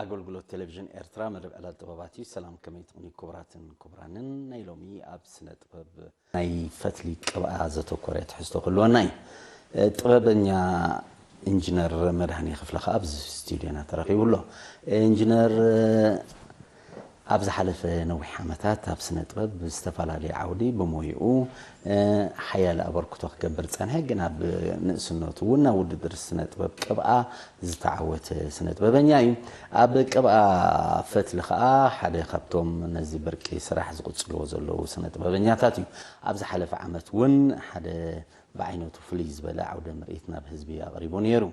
ኣገልግሎት ቴሌቪዥን ኤርትራ መደብ ዕላል ጥበባት እዩ። ሰላም፣ ከመይ ትቕኒ ክቡራትን ክቡራንን? ናይ ሎሚ ኣብ ስነ ጥበብ ናይ ፈትሊ ቅብኣ ዘተኮረ ትሕዝቶ ክህልወና እዩ። እ፣ ጥበበኛ ኢንጂነር መድሃኔ ክፍለ ከኣ ኣብዚ ስቱድዮና ተረኺቡ ኣሎ። ኢንጂነር፣ ኣብ ዝሓለፈ ነዊሕ ዓመታት ኣብ ስነ ጥበብ ብዝተፈላለየ ዓውዲ ብሞይኡ፣ እ፣ ሓያለ ኣበርክቶ ክገብር ጸንሐ፣ ግን ኣብ ንእስነቱ እውን ናብ ውድድር ስነ ጥበብ ቅብኣ ዝተዓወተ ስነ ጥበበኛ እዩ። ኣብ ቅብኣ ፈትሊ ከኣ ሓደ ካብቶም ነዚ ብርቂ ስራሕ ዝቕጽልዎ ዘለዉ ስነ ጥበበኛታት እዩ። ኣብ ዝሓለፈ ዓመት እውን ሓደ ብዓይነቱ ፍልይ ዝበለ ዓውደ ምርኢት ናብ ህዝቢ ኣቕሪቡ ነይሩ።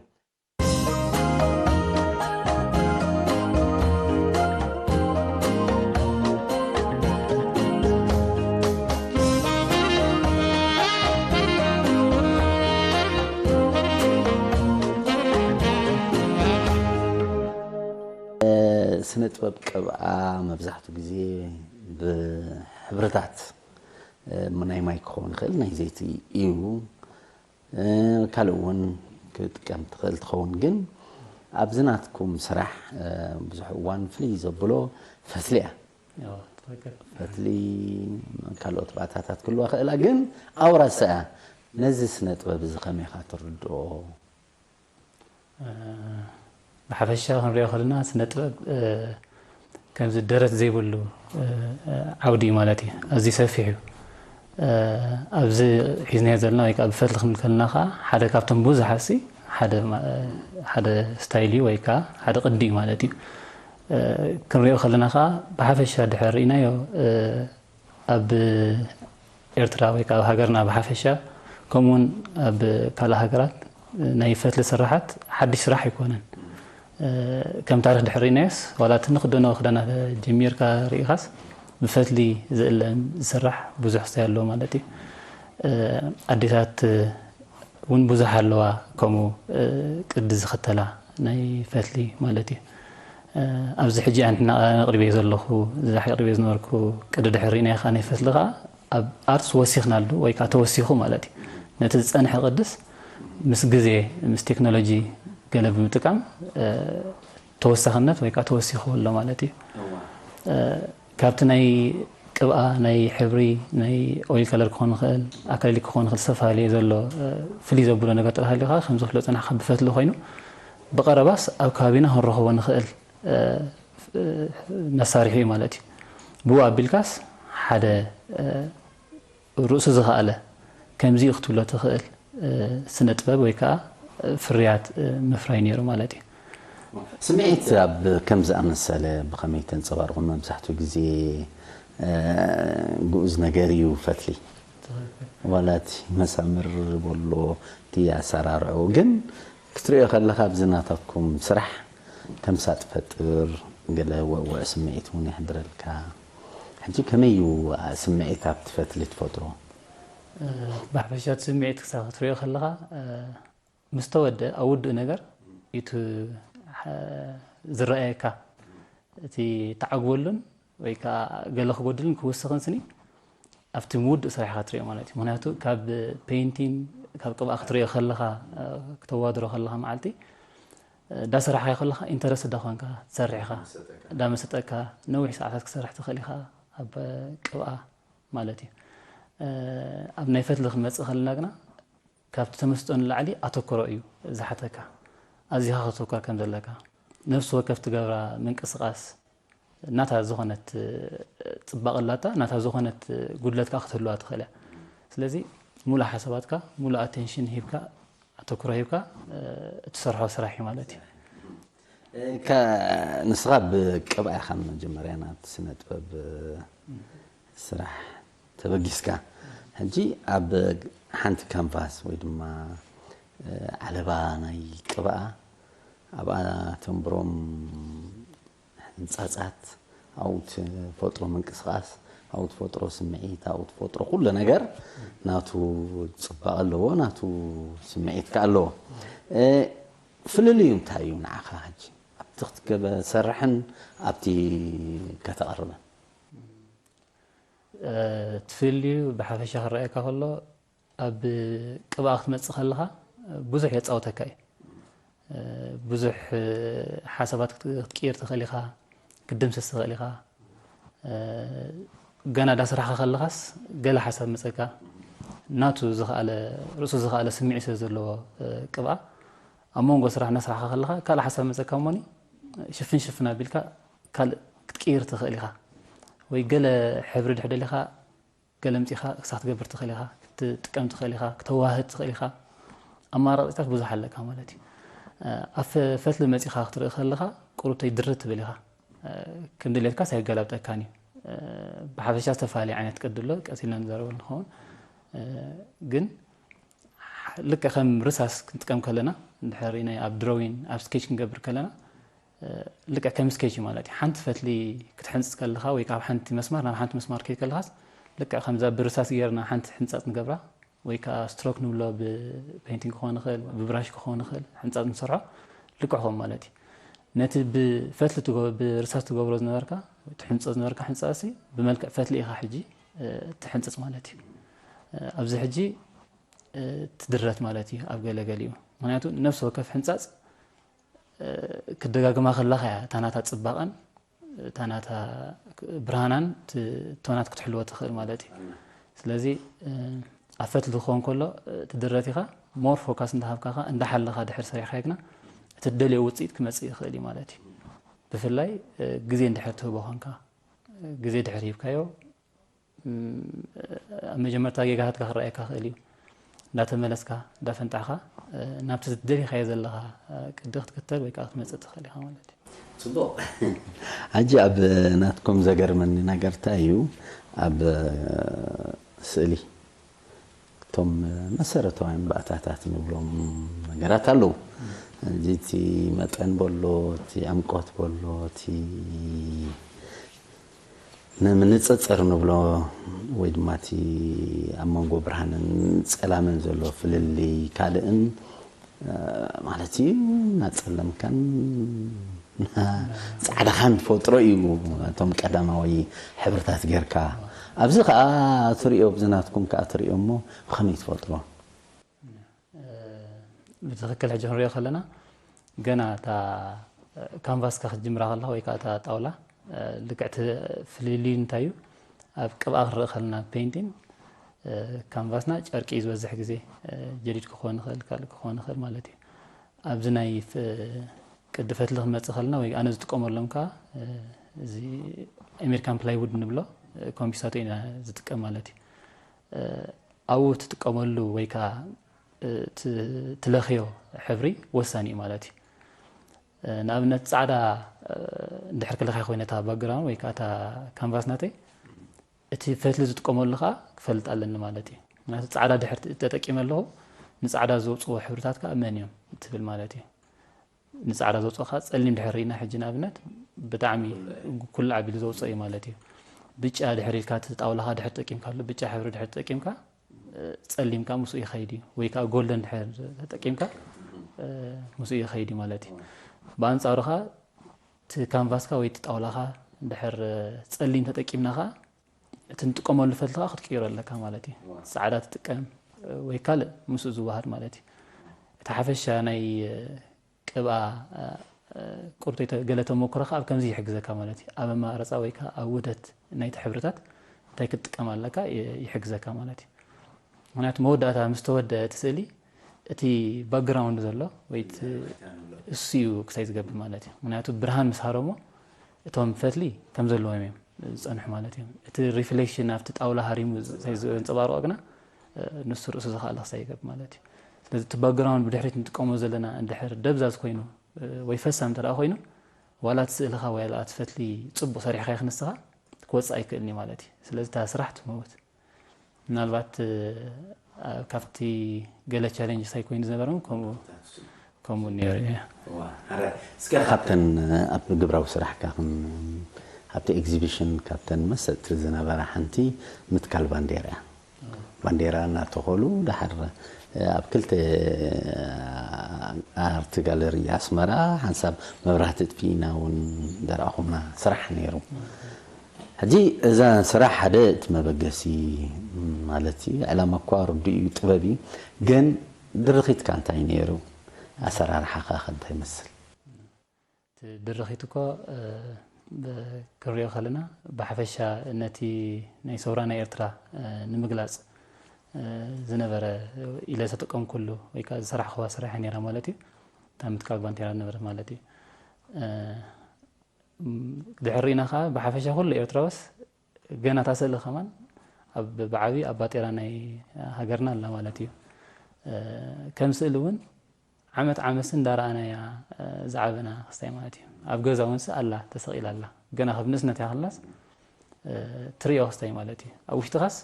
ስነ ጥበብ ቅብኣ መብዛሕትኡ ግዜ ብሕብርታት፣ እ፣ ናይ ማይ ክኸውን ይኽእል፣ ናይ ዘይቲ እዩ። እ፣ ካልእ እውን ክጥቀም ትኽእል ትኸውን፣ ግን ኣብዚ ናትኩም ስራሕ፣ እ፣ ብዙሕ እዋን ፍልይ ዘብሎ ፈትሊ እያ። እዎ፣ ትኽክል። ፈትሊ ካልኦት ባእታታት ክህልዋ ክእላ፣ ግን ኣውራሳ እያ። ነዚ ስነ ጥበብ እዚ ከመይ ኢኻ ትርድኦ? እ፣ ብሓፈሻ ክንሪኦ ከለና ስነ ጥበብ፣ እ፣ ከምዚ ደረት ዘይብሉ፣ እ፣ ዓውዲ እዩ ማለት እዩ። ኣዝዩ ሰፊሕ እዩ። እ፣ ኣብዚ ሒዝናዮ ዘለና ወይ ከዓ ብፈትሊ ክንብል ከለና ከዓ ሓደ ካብቶም ብዙሓት ሲ ሓደ ማ-፣ ሓደ ስታይል እዩ ወይ ከዓ ሓደ ቅዲ እዩ ማለት እዩ። እ፣ ክንሪኦ ከለና ከዓ ብሓፈሻ ድሕር ርኢናዮ፣ እ፣ ኣብ ኤርትራ ወይ ከዓ ኣብ ሃገርና ብሓፈሻ፣ ከምኡውን ኣብ ካልእ ሃገራት ናይ ፈትሊ ስራሓት ሓድሽ ስራሕ ኣይኮነን። እ፣ ከም ታሪኽ ድሕር ርኢናዮስ፣ ዋላ እቲ ንኽደኖ ክዳናት ጀሚርካ ርኢኻስ፣ ብፈትሊ ዝእለም ዝስራሕ ብዙሕ ስታይ ኣሎ ማለት እዩ። እ፣ ኣዴታት እውን ብዙሕ ኣለዋ፣ ከምኡ፣ እ፣ ቅዲ ዝኽተላ ናይ ፈትሊ ማለት እዩ። እ፣ ኣብዚ ሕጂ ኣንሕና ኣቕሪበዮ ዘለኹ፣ እዚ ኣቕሪበዮ ዝነበርኩ ቅዲ ድሕር ርኢናዮ ከኣ ናይ ፈትሊ ከኣ ኣብ ኣርትስ ወሲኽናሉ ወይ ከኣ ተወሲኹ ማለት እዩ። ነቲ ዝጸንሐ ቅድስ ምስ ግዜ፣ ምስ ቴክኖሎጂ ገለ ብምጥቃም፣ እ፣ ተወሳኽነት ወይ ከኣ ተወሲኹ ኣሎ ማለት እዩ። እዋ። እ፣ ካብቲ ናይ ቅብኣ፣ ናይ ሕብሪ፣ ናይ ኦይል ከለር ክኾን ይኽእል፣ ኣክሪሊክ ክኾን ይኽእል፣ ዝተፈላለየ ዘሎ፣ እ፣ ፍልይ ዘብሎ ነገር ጥራሕ ሃልዩ ከኣ ከምዚ ክፍሎ ዝጸናሕካ ብፈትሊ ኮይኑ፣ ብቐረባስ ኣብ ከባቢና ክንረኽቦ ንኽእል፣ እ፣ መሳርሒ እዩ ማለት እዩ። ብኡ ኣቢልካስ ሓደ፣ እ፣ ርእሱ ዝኸኣለ ከምዚ እዩ ክትብሎ ትኽእል፣ እ፣ ስነ ጥበብ ወይ ከኣ፣ እ፣ ፍርያት፣ እ፣ ምፍራይ ነይሩ ማለት እዩ። ስምዒት ኣብ ከም ዝኣመሰለ ብኸመይ ተንጸባርቑ? መብዛሕትኡ ግዜ፣ እ፣ ግኡዝ ነገር እዩ ፈትሊ። ትኽክል። ዋላ እቲ መሳምር በሎ፣ እቲ ኣሰራርዑ፣ ግን ክትሪኦ ከለኻ ኣብዚ ናታትኩም ስራሕ ተምሳጥ ፈጥር፣ ገለ ውዕውዕ ስምዒት እውን የሕድረልካ። ሕጂ ከመይ እዩ ስምዒት ኣብቲ ፈትሊ ትፈጥሮ? እ፣ ብሓፈሻ እቲ ስምዒት ክሳብ ክትሪኦ ከለኻ፣ እ፣ ምስ ተወድአ ኣብ ውዱእ ነገር እዩ እቲ፣ እ፣ ዝረኣየካ። እቲ ተዓግበሉን ወይ ከኣ ገለ ክጎድልን ክውስኽን ስኒ ኣብቲ ምውድእ ስራሕ ኢኻ ትሪኦ ማለት እዩ። ምኽንያቱ ካብ ፔይንቲን፣ ካብ ቅብኣ ክትሪኦ ከለኻ፣ እ፣ ክተዋድሮ ከለኻ መዓልቲ፣ እ፣ እንዳሰራሕካዮ ከለኻ ኢንተረስት እንዳኾንካ ትሰርሕ ኢኻ። እንዳመሰጠካ። እንዳመሰጠካ ነዊሕ ሰዓታት ክትሰርሕ ትኽእል ኢኻ ኣብ ቅብኣ ማለት እዩ። እ፣ ኣብ ናይ ፈትሊ ክንመጽእ ከለና ግና ካብቲ ተመስጦ ንላዕሊ ኣተኩሮ እዩ ዝሓተካ። ኣዚኻ ከተኩር ከም ዘለካ። ነፍሲ ወከፍ ትገብራ ምንቅስቓስ ናታ ዝኾነት ጽባቐ ኣላታ፣ ናታ ዝኾነት ጉድለት ከኣ ክትህልዋ ትኽእል እያ። ስለዚ ሙሉእ ሓሳባትካ፣ ሙሉእ ኣቴንሽን ሂብካ፣ ኣተኩሮ ሂብካ፣ እ፣ እትሰርሖ ስራሕ እዩ ማለት እዩ። ከ-፣ ንስኻ ብቅብኣ ኢኻ መጀመርያ ናብቲ ስነ ጥበብ፣ እ፣ ስራሕ ተበጊስካ። ሕጂ ኣብ ሓንቲ ካንቫስ ወይ ድማ፣ እ፣ ዓለባ ናይ ቅብኣ ኣብኣ ተንብሮም ሕንጻጻት፣ ኣብኡ ትፈጥሮ ምንቅስቓስ፣ ኣብኡ ትፈጥሮ ስምዒት፣ ኣብኡ ትፈጥሮ ኩሉ ነገር ናቱ ጽባቐ ኣለዎ፣ ናቱ ስምዒት ከኣ ኣለዎ። እ፣ ፍልልዩ እንታይ እዩ ንዓኻ ሕጂ? ኣብቲ ክትገበ-፣ ሰርሕን ኣብቲ ከተቕርብን? እ፣ እቲ ፍልልዩ ብሓፈሻ ክረኣየካ ከሎ፣ ኣብ ቅብኣ ክትመጽእ ከለኻ ብዙሕ የጻውተካ እዩ። ብዙሕ ሓሳባት ክትቅይር ትኽእል ኢኻ፣ ክትድምስስ ትኽእል ኢኻ። ገና ዳስራሕካ ከለኻስ ገለ ሓሳብ መፀካ፣ ናቱ ዝኸኣለ፣ ርእሱ ዝኸኣለ ስምዒት ስለ ዘለዎ ቅብኣ፣ ኣብ መንጎ ስራሕ እናስራሕካ ከለኻ ካልእ ሓሳብ መፀካ እሞኒ ሽፍን ሽፍን ኣቢልካ ካልእ ክትቅይር ትኽእል ኢኻ። ወይ ገለ ሕብሪ ድሕር ደሊኻ ገለ ምፂኻ ክሳብ ክትገብር ትኽእል ኢኻ፣ ክትጥቀም ትኽእል ኢኻ፣ ክተዋህድ ትኽእል ኢኻ። ኣማራፂታት ብዙሕ ኣለካ ማለት እዩ። ኣብ ፈትሊ መፂኻ ክትርኢ ከለኻ ቁሩብተይ ድርት ትብል ኢኻ። ክንዲ ድሌትካስ ኣይገላብጠካን እዩ። ብሓፈሻ ዝተፈላለዩ ዓይነት ቅዲ ኣሎ፣ ቀስ ኢልና ንዛረበሉ ንኸውን። ግን ልክዕ ከም ርሳስ ክንጥቀም ከለና፣ እንድሕር ናይ ኣብ ድሮዊን ኣብ ስኬች ክንገብር ከለና፣ ልክዕ ከም ስኬች እዩ ማለት እዩ። ሓንቲ ፈትሊ ክትሕንፅፅ ከለኻ ወይ ካብ ሓንቲ መስማር ናብ ሓንቲ መስማር ከይድ ከለኻስ፣ ልክዕ ከምዛ ብርሳስ ጌርና ሓንቲ ሕንፃፅ ንገብራ፣ ወይ ከዓ ስትሮክ ንብሎ፣ ብፔንቲንግ ክኾን ይኽእል፣ ብብራሽ ክኾን ይኽእል፣ ሕንፃፅ ንሰርሖ ልክዕ ከምኡ ማለት እዩ። ነቲ ብፈትሊ ትገ-፣ ብርሳስ ትገብሮ ዝነበርካ፣ ትሕንፆ ዝነበርካ ሕንፃፅሲ ብመልክዕ ፈትሊ ኢኻ ሕጂ ትሕንፅፅ ማለት እዩ። ኣብዚ ሕጂ ትድረት ማለት እዩ ኣብ ገለገሊኡ። ምክንያቱ ነፍሲ ወከፍ ሕንፃፅ ክደጋግማ ከላኻ እያ እታ ናታ ፅባቐን እታ ናታ ብርሃናን ት-፣ ቶናት ክትሕልዎ ትኽእል ማለት እዩ። ስለዚ ኣብ ፈትሊ ክኸውን ከሎ ትድረት ኢኻ፣ ሞር ፎካስ እንዳሃብካኻ እንዳሓለኻ ድሕር ሰሪሕካዮ ግና እቲ ትደልዮ ውፅኢት ክመፅእ ይኽእል እዩ ማለት እዩ። ብፍላይ ግዜ እንድሕር ትህቦ ኮንካ፣ ግዜ ድሕር ሂብካዮ፣ ኣብ መጀመርታ ጌጋታትካ ክረኣየካ ክእል እዩ። እንዳተመለስካ እንዳፈንጣዕካ ናብቲ ዝደሊኻዮ ዘለኻ ቅዲ ክትክተል ወይ ከዓ ክትመፅእ ትኽእል ኢኻ ማለት እዩ። ፅቡቕ። ሕጂ ኣብ ናትኩም ዘገርመኒ ነገር እንታይ እዩ? ኣብ ስእሊ እቶም መሰረታውያን ባእታታት ንብሎም ነገራት ኣለዉ። ሕጂ እቲ መጠን በሎ፣ እቲ ዕምቆት በሎ፣ እቲ ንምንፅፅር ንብሎ ወይ ድማ እቲ ኣብ መንጎ ብርሃንን ፀላምን ዘሎ ፍልልይ ካልእን ማለት እዩ እናፀለምካን ፃዕዳኻን ትፈጥሮ እዩ። እቶም ቀዳማዊ ሕብርታት ጌርካ ኣብዚ ከዓ ትሪኦ፣ ብዚ ናትኩም ከዓ ትሪኦ እሞ ብኸመይ ትፈጥሮ? ብትኽክል ሕጂ ክንሪኦ ከለና ገና እታ ካንቫስካ ክትጅምራ ከለኻ ወይ ከዓ እታ ጣውላ ልክዕቲ ፍልልዩ እንታይ እዩ ኣብ ቅብኣ ክንርኢ ከለና ፔይንቲን ካንቫስና ጨርቂ እዩ ዝበዝሕ ግዜ ጀዲድ ክኾን ይኽእል ካልእ ክኾን ይኽእል ማለት እዩ። ኣብዚ ናይ ቅዲ ፈትሊ ክንመፅእ ከለና ወይ ኣነ ዝጥቀመሎም ከዓ እዚ ኣሜሪካን ፕላይውድ ንብሎ ኮምፒሳቶ ኢና ዝጥቀም ማለት እዩ። ኣብኡ ትጥቀመሉ ወይ ከዓ ትለኽዮ ሕብሪ ወሳኒ እዩ ማለት እዩ። ንኣብነት ፃዕዳ እንድሕር ክለኽያ ኮይነ እታ ባክግራውንድ ወይ ከዓ እታ ካንቫስ ናተይ እቲ ፈትሊ ዝጥቀመሉ ከዓ ክፈልጥ ኣለኒ ማለት እዩ። ምክንያቱ ፃዕዳ ድሕር ተጠቂመ ኣለኹ ንፃዕዳ ዘውፅዎ ሕብርታት ከዓ መን እዮም ትብል ማለት እዩ። ንፃዕዳ ዘውፅኦ ከዓ ፀሊም ድሕር ርኢና ሕጂ ንኣብነት ብጣዕሚ ኩሉ ኣቢሉ ዘውፅኦ እዩ ማለት እዩ። ብጫ ድሕር ኢልካ እቲ ጣውላኻ ድሕር ተጠቂምካ ኣሎ ብጫ ሕብሪ ድሕር ተጠቂምካ ፀሊም ከዓ ምስኡ ይኸይድ እዩ ወይ ከዓ ጎልደን ድሕር ተጠቂምካ ምስኡ ይኸይድ እዩ ማለት እዩ። ብኣንፃሩ ከዓ እቲ ካንቫስካ ወይ እቲ ጣውላኻ ድሕር ፀሊም ተጠቂምና ከዓ እቲ ንጥቀመሉ ፈትሊ ከዓ ክትቅይሮ ኣለካ ማለት እዩ። ፃዕዳ ትጥቀም ወይ ካልእ ምስኡ ዝወሃድ ማለት እዩ። እቲ ሓፈሻ ናይ ቅብኣ ቁርተይ ገለ ተመክሮኻ ኣብ ከምዚ ይሕግዘካ ማለት እዩ። ኣብ ኣመራርፃ ወይ ከዓ ኣብ ውህደት ናይቲ ሕብርታት እንታይ ክትጥቀም ኣለካ ይሕግዘካ ማለት እዩ። ምክንያቱ መወዳእታ ምስ ተወደአ እቲ ስእሊ እቲ ባክግራውንድ ዘሎ ወይ እቲ እሱ እዩ ክሳይ ዝገብር ማለት እዩ። ምክንያቱ ብርሃን ምስ ሃረሞ እቶም ፈትሊ ከም ዘለዎም እዮም ዝፀንሑ ማለት እዮም። እቲ ሪፍሌክሽን ኣብቲ ጣውላ ሃሪሙ ዘንፀባርቆ ግና ንሱ ርእሱ ዝኸኣለ ክሳይ ይገብር ማለት እዩ። ስለዚ እቲ ባክግራውንድ ብድሕሪት ንጥቀሞ ዘለና እንድሕር ደብዛዝ ኮይኑ ወይ ፈሳም እንተ ኮይኑ ዋላ እቲ ስእልኻ ወይ ዋላ እቲ ፈትሊ ፅቡቅ ሰሪሕካዮ ክንስኻ ክወፅእ ኣይክእልን እዩ ማለት እዩ። ስለዚ እታ ስራሕ ትመውት። ምናልባት ካብቲ ገለ ቻሌንጅ ሳይ ኮይኑ ዝነበረ እውን ከምኡ ከምኡ ነይሩ እዩ። እስከ ካብተን ኣብ ግብራዊ ስራሕካ ኣብቲ ኤግዚቢሽን ካብተን መሰጥቲ ዝነበራ ሓንቲ ምትካል ባንዴራ እያ። ባንዴራ እናተኸሉ ድሓር ኣብ ክልተ ኣርቲ ጋለሪ ኣስመራ ሓንሳብ መብራህቲ ጥፊእና እውን ዘርኣኹምና ስራሕ ነይሩ። ሕጂ እዛ ስራሕ ሓደ እቲ መበገሲ ማለት እዩ። ዕላማ እኳ ርዱእ እዩ፣ ጥበብ እዩ። ግን ድርኺትካ እንታይ ነይሩ? ኣሰራርሓ ከ እንታይ ይመስል? ድርኺት እኮ ክንሪኦ ከለና ብሓፈሻ ነቲ ናይ ሰውራ ናይ ኤርትራ ንምግላፅ ዝነበረ ኢለ ዝተጠቀምኩሉ ወይ ከዓ ዝሰራሕክዋ ስራሕ ነራ ማለት እዩ። እታ ምትካል ባንዴራ ዝነበረት ማለት እዩ። ድሕር ርኢና ከዓ ብሓፈሻ ኩሉ ኤርትራውስ ገና እታ ስእሊ ከማን ኣብ ብዓብዪ ኣብ ባጤራ ናይ ሃገርና ኣላ ማለት እዩ። ከም ስእሊ እውን ዓመት ዓመትሲ እንዳረኣናያ ዝዓበና ክስታይ ማለት እዩ። ኣብ ገዛ እውን ኣላ ተሰቒላ ኣላ። ገና ካብ ንእስነት ያክላስ ትሪኦ ክስታይ ማለት እዩ። ኣብ ውሽጥኻስ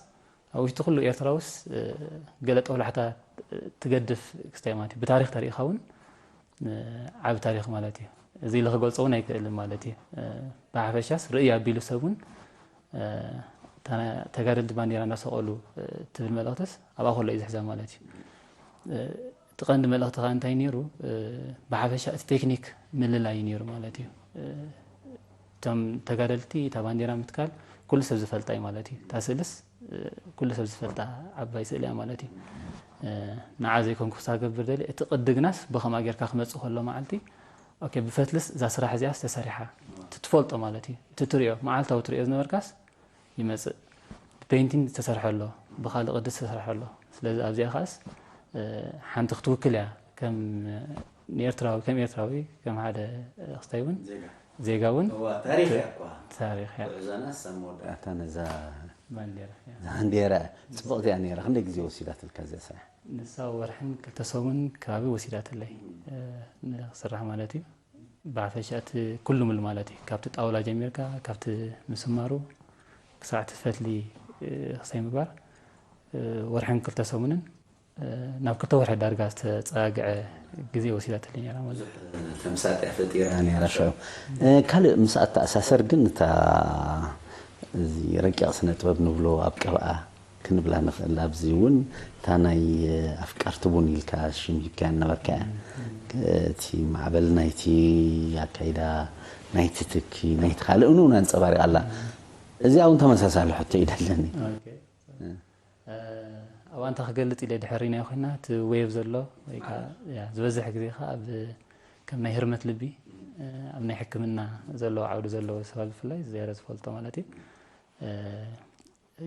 ኣብ ውሽጢ ኩሉ ኤርትራውስ ገለ ጠውላሕታ ትገድፍ ክስታይ ማለት እዩ። ብታሪክ ተሪኢኻ እውን ዓብ ታሪክ ማለት እዩ። እዚ ኢለ ክገልጾ እውን ኣይክእልን ማለት እዩ። ብሓፈሻስ ርእይ ኣቢሉ ሰብ እውን ተጋደልቲ ባንዴራ እንዳሰቐሉ ትብል መልእኽትስ ኣብኣ ከሎ እዩ ዝሕዛ ማለት እዩ። እቲ ቀንዲ መልእኽቲ ከዓ እንታይ ነይሩ? ብሓፈሻ እቲ ቴክኒክ ምልላይ እዩ ነይሩ ማለት እዩ። እቶም ተጋደልቲ እታ ባንዴራ ምትካል ኩሉ ሰብ ዝፈልጣ እዩ ማለት እዩ። እታ ስእልስ ኩሉ ሰብ ዝፈልጣ ዓባይ ስእሊ እያ ማለት እዩ። ንዓ ዘይኮንኩ ክሳገብር ደሊ እቲ ቅዲ ግናስ ብኸምኣ ጌርካ ክመፅእ ከሎ መዓልቲ ኦኬ ብፈትልስ እዛ ስራሕ እዚኣ ዝተሰሪሓ ትትፈልጦ ማለት እዩ። እቲ ትሪኦ መዓልታዊ ትሪኦ ዝነበርካስ ይመፅእ። ብፔይንቲንግ ዝተሰርሐ ኣሎ፣ ብካልእ ቅዲ ዝተሰርሐ ኣሎ። ስለዚ ኣብዚኣ ከዓስ ሓንቲ ክትውክል እያ ከም ንኤርትራዊ ከም ኤርትራዊ ከም ሓደ ክስታይ እውን ዜጋ እውን ታሪክ እያ እኳ ታሪክ እያ። ጉዕዞና ሳብ መወዳእታ እታ ነዛ ባንዴራ እያ። ባንዴራ ፅቡቕቲ እያ ነይራ። ክንደይ ግዜ ወሲዳትልካ እዚኣ ስራሕ? ንሳ ወርሕን ክልተ ሰሙን ከባቢ ወሲዳትለይ እ፣ ንክስራሕ ማለት እዩ። ብሓፈሻ እቲ ኩሉ ምሉ ማለት እዩ። ካብቲ ጣውላ ጀሚርካ ካብቲ ምስማሩ ክሳዕ እቲ ፈትሊ እ፣ ክሳይ ምግባር እ፣ ወርሕን ክልተ ሰሙንን እ፣ ናብ ክልተ ወርሒ ዳርጋ ዝተፀጋግዐ ግዜ ወሲዳትለይ ነራ ማለት እዩ። ተምሳጢያ ፈጢራ ነራ ሽዑ ካልእ ምስ ኣተኣሳሰር ግን እታ እዚ ረቂቕ ስነ ጥበብ ንብሎ ኣብ ቀብኣ ክንብላ ንኽእል። ኣብዚ እውን እታ ናይ ኣፍቃርቲ ቡን ኢልካ ሽም ሂብካያ ነበርካ እያ። እቲ ማዕበል ናይቲ ኣካይዳ ናይቲ ትኪ ናይቲ ካልእ እውን ኣንፀባሪቓ ኣላ። እዚኣ እውን ተመሳሳሊ ሕቶ እዩ ደለኒ። ኦኬ። እ፣ ኣብ ኣንታ ክገልፅ ኢለ ድሕር ኢናዮ ኮይና እቲ ዌቭ ዘሎ ወይ ከዓ ያ፣ ዝበዝሕ ግዜ ከዓ ኣብ ከም ናይ ህርመት ልቢ እ፣ ኣብ ናይ ሕክምና ዘለዎ ዓውዲ ዘለዎ ሰባት ብፍላይ ዝያዳ ዝፈልጦ ማለት እዩ እ፣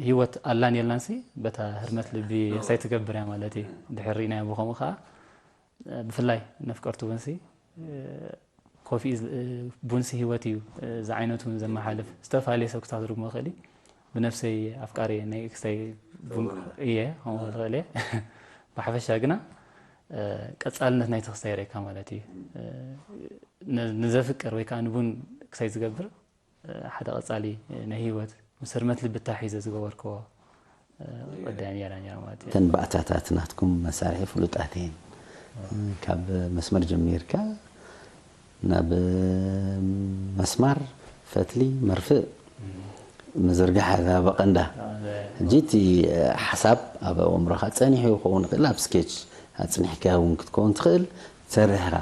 ህይወት ኣላን የላንሲ በታ ህርመት ልቢ ሳይ ትገብር እያ ማለት እዩ። ድሕር ኢናዮ ብከምኡ ከዓ ብፍላይ ነፍቀርቱ ቡንሲ ኮፊ ቡንሲ ህይወት እዩ ዝዓይነቱ እውን ዘመሓልፍ ዝተፈላለየ ሰብ ክሳብ ትርጉሞ ይኽእል እዩ። ብነፍሰይ ኣፍቃሪ ናይ ክስታይ ቡን እየ ከምኡ ክኽእል እየ። ብሓፈሻ ግና ቀፃልነት ናይቲ ክስታይ ርኢካ ማለት እዩ። ንዘፍቅር ወይ ከዓ ንቡን ክሳይ ዝገብር ሓደ ቀፃሊ ናይ ህይወት ምስ ህርመት ልቢ ተታሒዘ ዝገበርክዎ ጉዳይ ነይራ ነይራ ማለት እዩ። እተን ባእታታት ናትኩም መሳርሒ ፍሉጣት እየን። ካብ መስመር ጀሚርካ ናብ መስማር ፈትሊ መርፍእ ምዝርጋሕ እያ በቐንዳ። ሕጂ እቲ ሓሳብ ኣብ ኣእምሮኻ ፀኒሑ ክኸውን ይኽእል፣ ኣብ ስኬች ኣፅኒሕካ እውን ክትከውን ትኽእል፣ ትሰርሕ ኢኻ።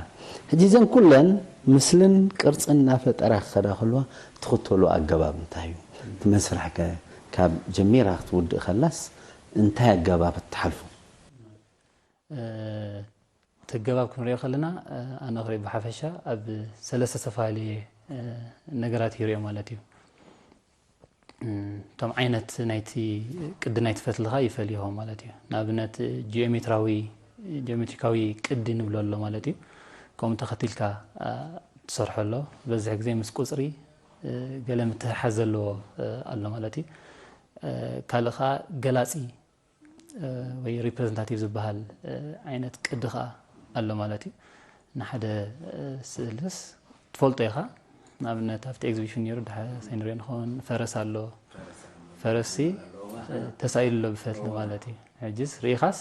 ሕጂ እዘን ኩለን ምስልን ቅርፅን እናፈጠራ ክኸዳ ከለዋ ትኽተሎ ኣገባብ እንታይ እዩ? እቲ መስርሕ ከ ካብ ጀሚራ ክትውድእ ከላስ እንታይ ኣገባብ ትሓልፎ? እቲ ኣገባብ ክንሪኦ ከለና ኣነ ክሪኦ ብሓፈሻ ኣብ ሰለስተ ዝተፈላለየ ነገራት ይሪኦ ማለት እዩ። እቶም ዓይነት ናይቲ ቅዲ ናይቲ ፈትሊ ኸዓ ይፈልይዎ ማለት እዩ። ንኣብነት ጂኦሜትራዊ ጂኦሜትሪካዊ ቅዲ ንብሎ ኣሎ ማለት እዩ። ከምኡ ተኸቲልካ ትሰርሖ ኣሎ። ዝበዝሕ ግዜ ምስ ቁፅሪ ገለ ምትሕሓዝ ዘለዎ ኣሎ ማለት እዩ። ካልእ ኸዓ ገላፂ ወይ ሪፕሬዘንታቲቭ ዝበሃል ዓይነት ቅዲ ኸዓ ኣሎ ማለት እዩ። ንሓደ ስእልስ ትፈልጦ ኢኻ። ንኣብነት ኣብቲ ኤግዚቢሽን ነይሩ ድሓር ሳይንሪኦ ንኸውን ፈረስ ኣሎ። ፈረስሲ ተሳኢሉ ኣሎ ብፈትሊ ማለት እዩ። ሕጅስ ርኢኻስ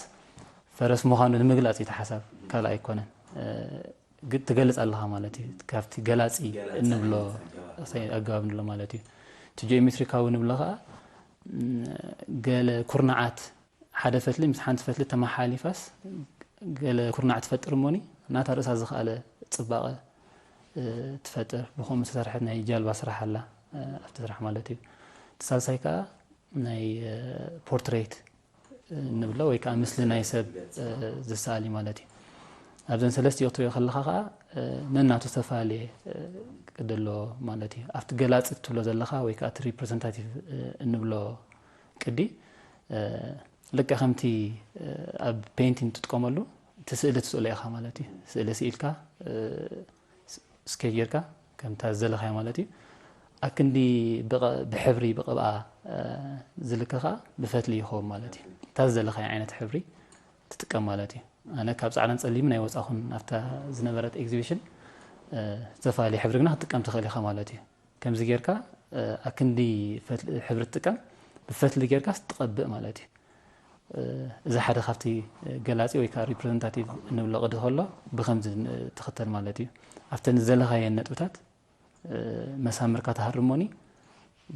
ፈረስ ምዃኑ ንምግላፅ እዩ እቲ ሓሳብ ካልእ ኣይኮነን። ግን ትገልፅ ኣለኻ ማለት እዩ። ካብቲ ገላፂ እንብሎ ኣገባብ ንብሎ ማለት እዩ። እቲ ጂኦሜትሪካዊ ንብሎ ኸዓ ገለ ኩርናዓት ሓደ ፈትሊ ምስ ሓንቲ ፈትሊ ተመሓሊፋስ ገለ ኩርናዕ ትፈጥር እሞኒ ናታ ርእሳ ዝኸኣለ ፅባቐ ትፈጥር። ብኸምኡ ዝተሰርሐት ናይ ጃልባ ስራሕ ኣላ ኣብቲ ስራሕ ማለት እዩ። እቲ ሳልሳይ ከዓ ናይ ፖርትሬት ንብሎ ወይ ከዓ ምስሊ ናይ ሰብ ዝሰኣል እዩ ማለት እዩ። ኣብዘን ሰለስቲኡ ክትሪኦ ከለኻ ከዓ ነናቱ ዝተፈላለየ ቅዲ ኣለዎ ማለት እዩ። ኣብቲ ገላፂ ትብሎ ዘለኻ ወይ ከዓ እቲ ሪፕሬዘንታቲቭ እንብሎ ቅዲ ልክዕ ከምቲ ኣብ ፔይንቲንግ ትጥቀመሉ እቲ ስእሊ ትስእሎ ኢኻ ማለት እዩ። ስእሊ ስኢልካ ስኬች ጌርካ ከምታ ዝደለኻዮ ማለት እዩ። ኣክንዲ ብሕብሪ ብቕብኣ ዝልከ ከዓ ብፈትሊ ይኸውን ማለት እዩ። እታ ዝደለኻዮ ዓይነት ሕብሪ ትጥቀም ማለት እዩ። ኣነ ካብ ፃዕዳን ፀሊምን ኣይወፃኹን ኣብታ ዝነበረት ኤግዚቢሽን። ዝተፈላለየ ሕብሪ ግና ክትጥቀም ትኽእል ኢኻ ማለት እዩ። ከምዚ ጌርካ ኣክንዲ ሕብሪ ትጥቀም፣ ብፈትሊ ጌርካ ትቐብእ ማለት እዩ። እዚ ሓደ ካብቲ ገላፂ ወይ ከዓ ሪፕሬዘንታቲቭ እንብሎ ቅዲ ከሎ ብከምዚ ትኽተል ማለት እዩ። ኣብተን ዝደለኻየን ነጥብታት መሳምርካ ትሃርሞኒ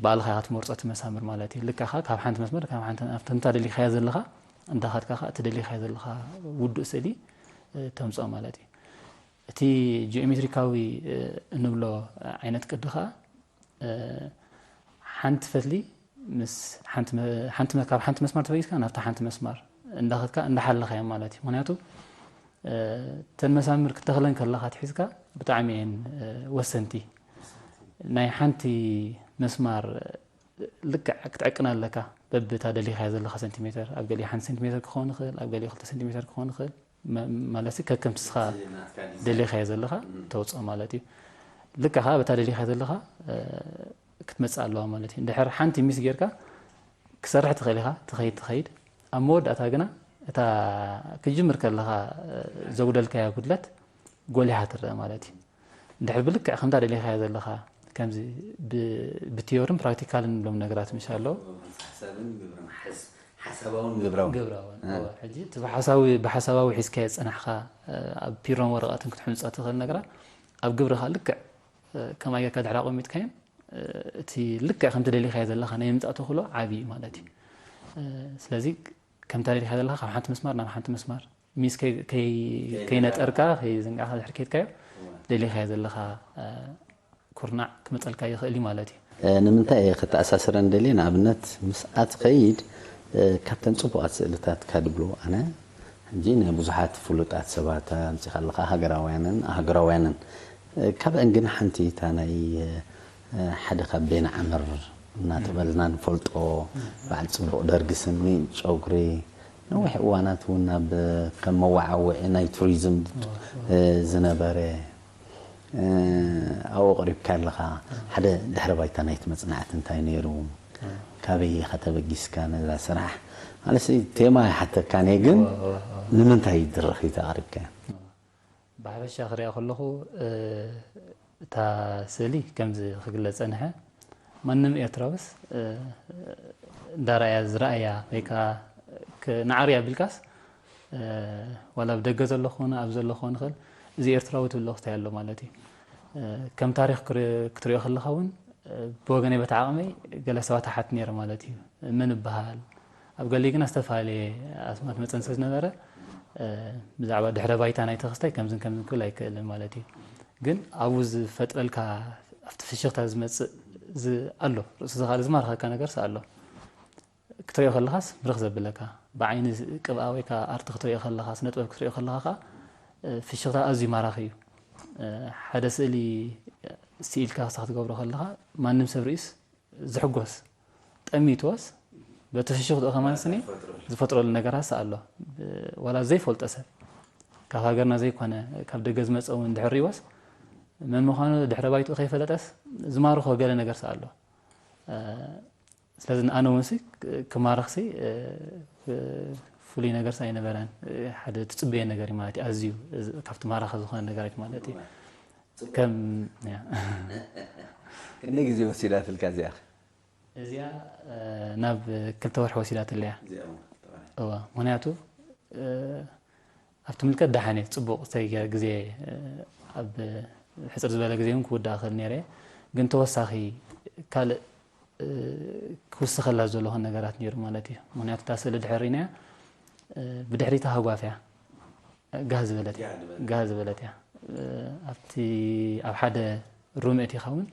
ባዕልኻ ኢኻ ትመርፆ እቲ መሳምር ማለት እዩ። ልክዕኻ ካብ ሓንቲ መስመር ካብ ሓንቲ ኣብተምታ ደሊኻያ ዘለኻ እንዳኻድካ ኸዓ እቲ ደሊኻያ ዘለኻ ውዱእ ስእሊ ተምፅኦ ማለት እዩ። እቲ ጂኦሜትሪካዊ እንብሎ ዓይነት ቅዲ ኸዓ ሓንቲ ፈትሊ ምስ ሓንቲ መ- ሓንቲ መ- ካብ ሓንቲ መስማር ተበጊስካ ናብታ ሓንቲ መስማር እንዳኸድካ እንዳሓለኻያ ማለት እዩ። ምክንያቱ ተን መሳምር ክተኽለን ከለኻ ትሒዝካ ብጣዕሚ እየን ወሰንቲ። ናይ ሓንቲ መስማር ልክዕ ክትዕቅና ኣለካ። በብታ ደሊኻያ ዘለኻ ሰንቲሜተር ኣብ ገሊኡ ሓንቲ ሰንቲሜተር ክኸውን ይኽእል፣ ኣብ ገሊኡ ክልተ ሰንቲሜተር ክኸውን ይኽእል። ማለት ከከምቲ ስኻ ደሊኻዮ ዘለኻ ተውፅኦ ማለት እዩ። ልክዕ ከዓ በታ ደሊኻዮ ዘለኻ ክትመፅእ ኣለዋ ማለት እዩ። እንድሕር ሓንቲ ሚስ ጌርካ ክሰርሕ ትኽእል ኢኻ፣ ትኸይድ ትኸይድ። ኣብ መወዳእታ ግና እታ ክጅምር ከለኻ ዘጉደልካያ ጉድለት ጎሊሓ ትረአ ማለት እዩ። እንድሕር ብልክዕ ከምታ ደሊኻዮ ዘለኻ ከምዚ ብቲዮርን ፕራክቲካልን ንብሎም ነገራት ምሽ ኣለዉ። ሓሳብን ግብርን ሓሳባውን ግብራውን ግብራውን እወ። ሕጂ እቲ ብሓሳዊ ብሓሳባዊ ሒዝካዮ ዝፀናሕካ ኣብ ፒሮን ወረቐትን ክትሕንፆ ትኽእል ነገራት ኣብ ግብርኻ ልክዕ ከምኣ ጌርካ ድሕሪ ኣቐሚጥካዮም እቲ ልክዕ ከምቲ ደሊኻዮ ዘለኻ ናይ ምምፃእ ተኽእሎ ዓብዪ እዩ ማለት እዩ። ስለዚ ከምታ ደሊኻዮ ዘለኻ ካብ ሓንቲ መስማር ናብ ሓንቲ መስማር ሚስ ከይነጠርካ ከይዝንጋዕካ ድሕሪ ከይድካዮ ደሊኻዮ ዘለኻ ኩርናዕ ክመፀልካ ይኽእል እዩ ማለት እዩ። ንምንታይ እየ ከተኣሳስረን ደልየ ንኣብነት ምስኣ ትኸይድ ካብተን ፅቡቓት ስእልታትካ ድብሉ ኣነ ሕጂ ናይ ብዙሓት ፍሉጣት ሰባት ኣምፂኻ ኣለኻ ሃገራውያንን ኣህገራውያንን ካብአን ግን ሓንቲ እታ ናይ ሓደ ካብ ቤን ዓምር እናተበልና ንፈልጦ በዓል ፅቡቕ ደርጊ ስኒ ጨጉሪ ነዊሕ እዋናት እውን ናብ ከም መወዓውዒ ናይ ቱሪዝም ዝነበረ ኣብኡ ቀሪብካ ኣለኻ ሓደ ድሕረ ባይታ ናይቲ መፅናዕቲ እንታይ ነይሩ ካበይ ኢኻ ተበጊስካ ነዛ ስራሕ ማለትሲ ቴማ ይሓተካን እየ ግን ንምንታይ ይድረኽ እዩ ተቐሪብካ ብሓፈሻ ክሪኣ ከለኹ እታ ስእሊ ከምዚ ክግለፅ ፀንሐ ማንም ኤርትራውስ እንዳረኣያ ዝረኣያ ወይ ከዓ ንዓርያ ቢልካስ ዋላ ኣብ ደገ ዘሎ ክኾነ ኣብ ዘሎ ክኾን ይኽእል እዚ ኤርትራዊ ትብሎ ክስታይ ኣሎ ማለት እዩ ከም ታሪክ ክትሪኦ ከለኻ እውን ብወገነይ በታ ዓቕመይ ገለ ሰባት ኣሓት ነይረ ማለት እዩ መን እበሃል ኣብ ገሊኡ ግና ዝተፈላለየ ኣስማት መፀን ስለ ዝነበረ ብዛዕባ ድሕረ ባይታ ናይቲ ክስታይ ከምዝን ከምዝን ክብል ኣይክእልን ማለት እዩ ግን ኣብኡ ዝፈጥረልካ ኣብቲ ፍሽኽታ ዝመፅእ ኣሎ ርእሱ ዝኻል ዝማርኸካ ነገር ኣሎ ክትሪኦ ከለኻስ ብርኽ ዘብለካ ብዓይኒ ቅብኣ ወይ ከዓ ኣርቲ ክትሪኦ ከለኻ ስነጥበብ ክትሪኦ ከለኻ ከዓ ፍሽኽታ ኣዝዩ ማራኺ እዩ ሓደ ስእሊ ስኢልካ ክሳ ክትገብሮ ከለኻ ማንም ሰብ ርእዩስ ዝሕጎስ ጠሚትዎስ በቲ ፍሽኽትኡ ከማን ስኒ ዝፈጥረሉ ነገራት ኣሎ ዋላ ዘይፈልጦ ሰብ ካብ ሃገርና ዘይኮነ ካብ ደገ ዝመፀ እውን ድሕር ሪወስ መን ምዃኑ ድሕረ ባይትኡ ከይፈለጠስ ዝማርኾ ገለ ነገር ኣሎ ስለዚ ንኣነ እውን ሲ ክማረኽ ሲ ፍሉይ ነገር ኣይነበረን ሓደ ትፅበየ ነገር እዩ ማለት እዩ ኣዝዩ ካብቲ ማራኺ ዝኾነ ነገራት ማለት እዩ ከም ክንደ ግዜ ወሲዳትልካ እዚኣ እዚኣ ናብ ክልተ ወርሒ ወሲዳትለያ እዋ ምክንያቱ ኣብቲ ምልከት ደሓን እየ ፅቡቕ ዝተይ ግዜ ኣብ ሕፅር ዝበለ ግዜ እውን ክውዳእ ክእል ነይረ ግን ተወሳኺ ካልእ ክውስኸላ ዘለኹን ነገራት ነይሩ ማለት እዩ ምክንያቱ እታ ስእሊ ድሕር ሪናያ ብድሕሪታ ሃጓፍ እያ ጋህ ዝበለት እያ ጋህ ዝበለት እያ ኣብቲ ኣብ ሓደ ሩም እቲኻ እውን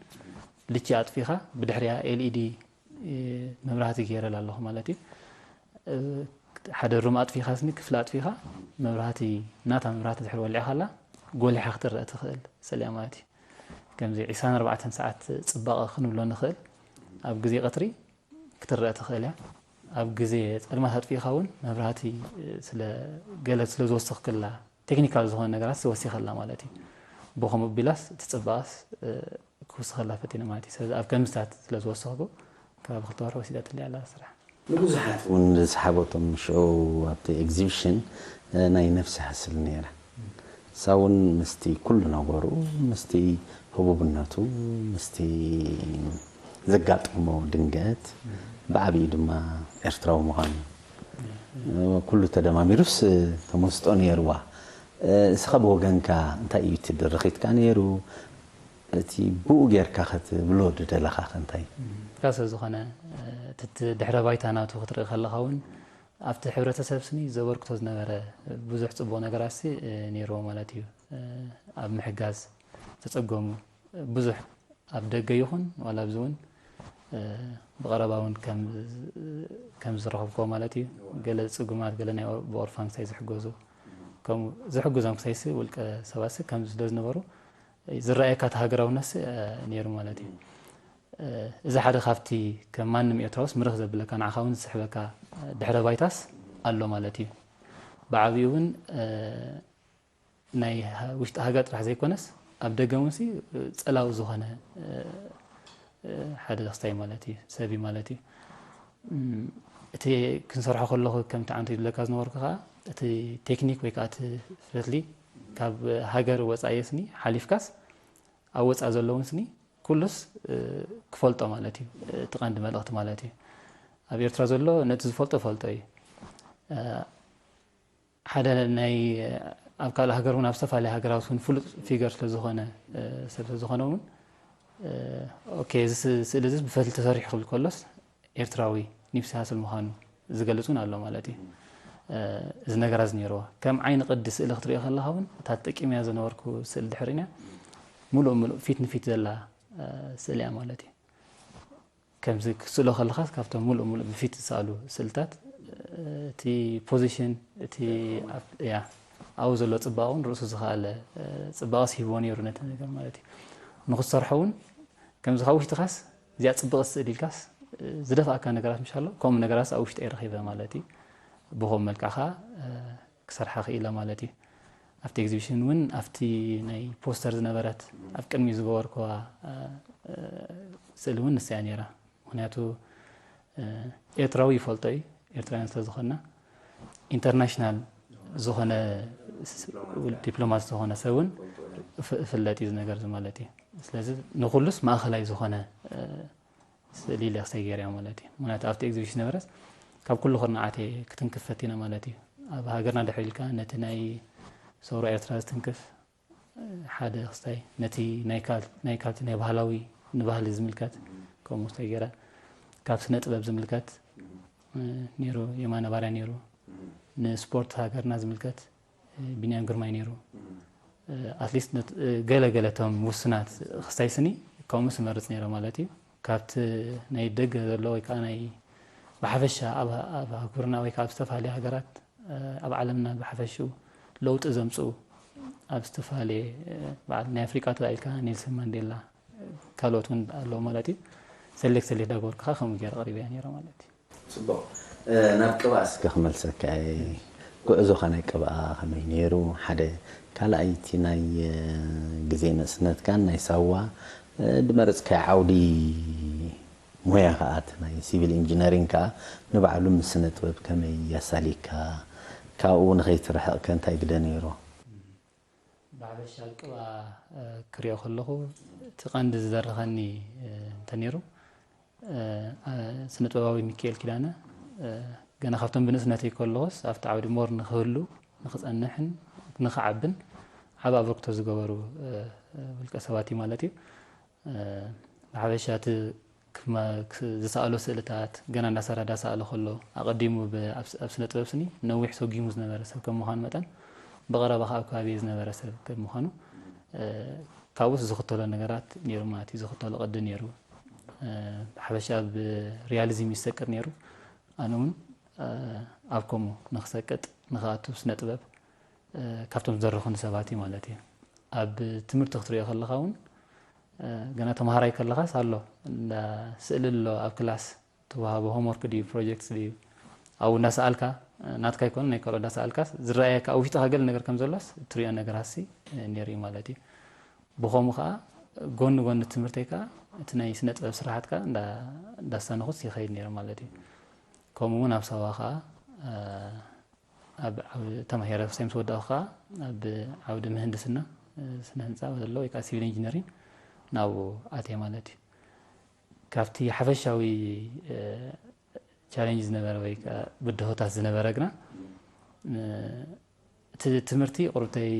ልቺ ኣጥፊኻ ብድሕሪያ ኤልኢዲ መብራህቲ ገይረላ ኣለኹ ማለት እዩ ሓደ ሩም ኣጥፊኻ ስኒ ክፍሊ ኣጥፊኻ መብራህቲ ናታ መብራህቲ ድሕሪ ወሊዕኻላ ጎሊሓ ክትረአ ትኽእል ስእሊ እያ ማለት እዩ። ከምዚ ዕስራን ኣርባዕተን ሰዓት ጽባቐ ክንብሎ ንኽእል ኣብ ግዜ ቀትሪ ክትረአ ትኽእል እያ። ኣብ ግዜ ጸልማት ኣጥፊእኻ እውን መብራህቲ ስለ ገለ ስለ ዝወሰኽክላ ቴክኒካል ዝኾነ ነገራት ዝወሲኸላ ማለት እዩ። ብኸምኡ ቢላስ እቲ ጽባቐስ ክውስኸላ ፈቲነ ማለት እዩ። ስለዚ ኣብ ከምዝታት ስለ ዝወሰኽኩ ካብ ክልተ ወርሒ ወሲዳትለይ ኣላ ስራሕ። ንብዙሓት እውን ዝሰሓበቶም ሽዑ ኣብቲ ኤግዚቢሽን ናይ ነፍሲ ሃስል ነይራ። እሳ እውን ምስቲ ኩሉ ነገሩ ምስቲ ህቡብነቱ ምስቲ ዘጋጠሞ ድንገት ብዓብዩ ድማ ኤርትራዊ ምዃኑ ኩሉ ተደማሚሩስ ተመስጦ ነይርዋ። እስኻ ብወገንካ እንታይ እዩ እቲ ድርኺትካ ነይሩ? እቲ ብኡ ጌርካ ክትብሎ ድደለኻ ከ እንታይ? ካብ ሰብ ዝኾነ እቲ ድሕረ ባይታ ናቱ ክትርኢ ከለኻ እውን ኣብቲ ሕብረተሰብ ስኒ ዘበርክቶ ዝነበረ ብዙሕ ፅቡቕ ነገራት ሲ ነይርዎ ማለት እዩ። ኣብ ምሕጋዝ ተፀገሙ ብዙሕ ኣብ ደገ ይኹን ዋላ ኣብዚ እውን ብቐረባ እውን ከም ዝረኸብክዎ ማለት እዩ። ገለ ፅጉማት ገለ ናይ ብኦርፋን ክሳይ ዝሕገዙ ከምኡ ዝሕግዞም ክሳይሲ ውልቀ ሰባትሲ ከምዚ ስለ ዝነበሩ ዝረኣየካ እቲ ሃገራውነትሲ ነይሩ ማለት እዩ። እዚ ሓደ ካብቲ ከም ማንም ኤርትራውስ ምርኽ ዘብለካ ንዓኻ እውን ዝስሕበካ ድሕረ ባይታስ ኣሎ ማለት እዩ። ብዓብኡ እውን ናይ ውሽጢ ሃገር ጥራሕ ዘይኮነስ ኣብ ደገ እውን ሲ ጸላዊ ዝኾነ ሓደ ክስታይ ማለት እዩ ሰብ እዩ ማለት እዩ። እቲ ክንሰርሖ ከለኹ ከምቲ ዓንቶ ይብለካ ዝነበርኩ ከዓ እቲ ቴክኒክ ወይ ከዓ እቲ ፈትሊ ካብ ሃገር ወፃኢ ስኒ ሓሊፍካስ ኣብ ወፃኢ ዘለውን ስኒ ኩሉስ ክፈልጦ ማለት እዩ። እቲ ቀንዲ መልእኽቲ ማለት እዩ። ኣብ ኤርትራ ዘሎ ነቲ ዝፈልጦ ፈልጦ እዩ። ሓደ ናይ ኣብ ካልእ ሃገር እውን ኣብ ዝተፈላለየ ሃገራት እውን ፍሉጥ ፊገር ስለዝኾነ ሰብ ስለዝኾነ እውን ኦኬ እዚ ስእሊ እዚ ብፈትሊ ተሰሪሑ ክብል ከሎስ ኤርትራዊ ኒፕሲ ሃስል ምዃኑ ዝገልጽ እውን ኣሎ ማለት እዩ። እዚ ነገራት እዚ ነይርዎ ከም ዓይኒ ቅዲ ስእሊ ክትሪኦ ከለኻ እውን እታ ተጠቂመያ ዝነበርኩ ስእሊ ድሕሪና ሙሉእ ሙሉእ ፊት ንፊት ዘላ ስእሊ እያ ማለት እዩ። ከምዚ ክትስእሎ ከለኻ ካብቶም ሙሉእ ሙሉእ ብፊት ዝሰኣሉ ስእልታት እቲ ፖዚሽን እቲ ያ ኣብኡ ዘሎ ፅባቐ እውን ርእሱ ዝኸኣለ ፅባቐስ ሂብዎ ነይሩ ነቲ ነገር ማለት እዩ። ንክትሰርሖ እውን ከምዚ ካብ ውሽጥኻስ እዚኣ ፅብቕቲ ስእሊ ኢልካስ ዝደፍኣካ ነገራት ምሻሎ ከምኡ ነገራት ኣብ ውሽጢ ኣይረኺበ ማለት እዩ። ብኸም መልክዕኻ ክሰርሓ ክኢለ ማለት እዩ። ኣብቲ ኤግዚቢሽን እውን ኣብቲ ናይ ፖስተር ዝነበረት ኣብ ቅድሚ ዝገበርኩዋ ስእሊ እውን ንሳያ ነይራ። ምክንያቱ ኤርትራዊ ይፈልጦ እዩ ኤርትራውያን ስለዝኮና ኢንተርናሽናል ዝኾነ ዲፕሎማት ዝኾነ ሰብ እውን እፍለጥ እዩ ዝነገር ማለት እዩ። ስለዚ ንኩሉስ ማእኸላይ ዝኾነ ስእሊ ኢለ ክሳይ ገይረያ ማለት እዩ። ምክንያቱ ኣብቲ ኤግዚቢሽን ነበረስ ካብ ኩሉ ኩርናዓት ክትንክፍ ፈቲነ ማለት እዩ። ኣብ ሃገርና ድሕሪ ኢልካ ነቲ ናይ ሰውራ ኤርትራ ዝትንክፍ ሓደ ክስታይ ነቲ ናይ ካልቲ ናይ ባህላዊ ንባህሊ ዝምልከት ከምኡ ክስታይ ገይረ ካብ ስነ ጥበብ ዝምልከት ነይሩ የማነ ባርያ ነይሩ ንስፖርት ሃገርና ዝምልከት ቢንያም ግርማይ ነይሩ ኣትሊስት ገለ ገለ ቶም ውሱናት ክስታይ ስኒ ከምኡ ስመርፅ ነይረ ማለት እዩ። ካብቲ ናይ ደገ ዘሎ ወይ ከዓ ናይ ብሓፈሻ ኣብ ኣህጉርና ወይ ከዓ ኣብ ዝተፈላለዩ ሃገራት ኣብ ዓለምና ብሓፈሽኡ ለውጢ ዘምፅኡ ኣብ ዝተፈላለየ በዓል ናይ ኣፍሪቃ ተባኢልካ ኔልሰን ማንዴላ ካልኦት እውን ኣለዉ ማለት እዩ። ሰሌክት ሰሌክት ዳገበርኩ ከዓ ከምኡ ገይረ ቀሪበያ ነይረ ማለት እዩ። ፅቡቕ ናብ ቅብኣ እስከ ክመልሰካ እየ። ጉዕዞኻ ናይ ቅብኣ ከመይ ነይሩ ሓደ ካልኣይቲ ናይ ግዜ ንእስነትካን ናይ ሳዋ ድመረፅካዮ ዓውዲ ሞያ ከዓ እቲ ናይ ሲቪል ኢንጂነሪንግ ከዓ ንባዕሉ ምስ ስነ ጥበብ ከመይ ያሳሊካ ካብኡ ንኸይትርሕቕ ከ እንታይ ግደ ነይሩ? ብሓፈሻ ቅብኣ ክሪኦ ከለኹ እቲ ቀንዲ ዝደረኸኒ እንተነይሩ ስነ ጥበባዊ ሚካኤል ኪዳነ ገና ካብቶም ብንእስነተይ ከለኹስ ኣብቲ ዓውዲ ሞር ንክህሉ ንክፀንሕን ንክዓብን ዓብ ኣበርክቶ ዝገበሩ ውልቀ ሰባት እዩ ማለት እዩ። ብሓፈሻ እቲ ዝሰኣሎ ስእልታት ገና እንዳሰራ እንዳሰኣለ ከሎ ኣቐዲሙ ኣብ ስነ ጥበብ ስኒ ነዊሕ ሰጊሙ ዝነበረ ሰብ ከም ምዃኑ መጠን ብቐረባ ከዓ ኣብ ከባቢ ዝነበረ ሰብ ከም ምዃኑ ካብኡስ ዝኽተሎ ነገራት ነይሩ ማለት እዩ። ዝኽተሎ ቅዲ ነይሩ። ብሓፈሻ ኣብ ሪያሊዝም ይሰቅር ነይሩ። ኣነ እውን ኣብ ከምኡ ንክሰቅጥ ንክኣቱ ስነ ጥበብ ካብቶም ዝደረኹኒ ሰባት እዩ ማለት እዩ። ኣብ ትምህርቲ ክትሪኦ ከለኻ እውን ገና ተምሃራይ ከለኻስ ኣሎ እንዳ ስእሊ ኣሎ ኣብ ክላስ ትወሃቦ ሆምወርክ ድዩ ፕሮጀክት ድዩ ኣብኡ እንዳሰኣልካ ናትካ ይኮነ ናይ ካልኦ እንዳሰኣልካ ዝረኣየካ ኣብ ውሽጥካ ገለ ነገር ከም ዘሎስ እትሪኦ ነገር ሃሲ ነይሩ እዩ ማለት እዩ። ብኸምኡ ከዓ ጎኒ ጎኒ ትምህርተይ ከዓ እቲ ናይ ስነ ጥበብ ስራሓት ከዓ እንዳስተንኹስ ይኸይድ ነይረ ማለት እዩ። ከምኡ እውን ኣብ ሳዋ ከዓ ኣብ ተማሂረ ክሳይ ምስ ወዳእኩ ከዓ ኣብ ዓውዲ ምህንድስና ስነ ህንፃ ዘሎ ወይ ከዓ ሲቪል ኢንጂነሪንግ ናብኡ ኣትየ ማለት እዩ። ካብቲ ሓፈሻዊ ቻሌንጅ ዝነበረ ወይ ከዓ ብድሆታት ዝነበረ ግና እቲ ትምህርቲ ቁርብተይ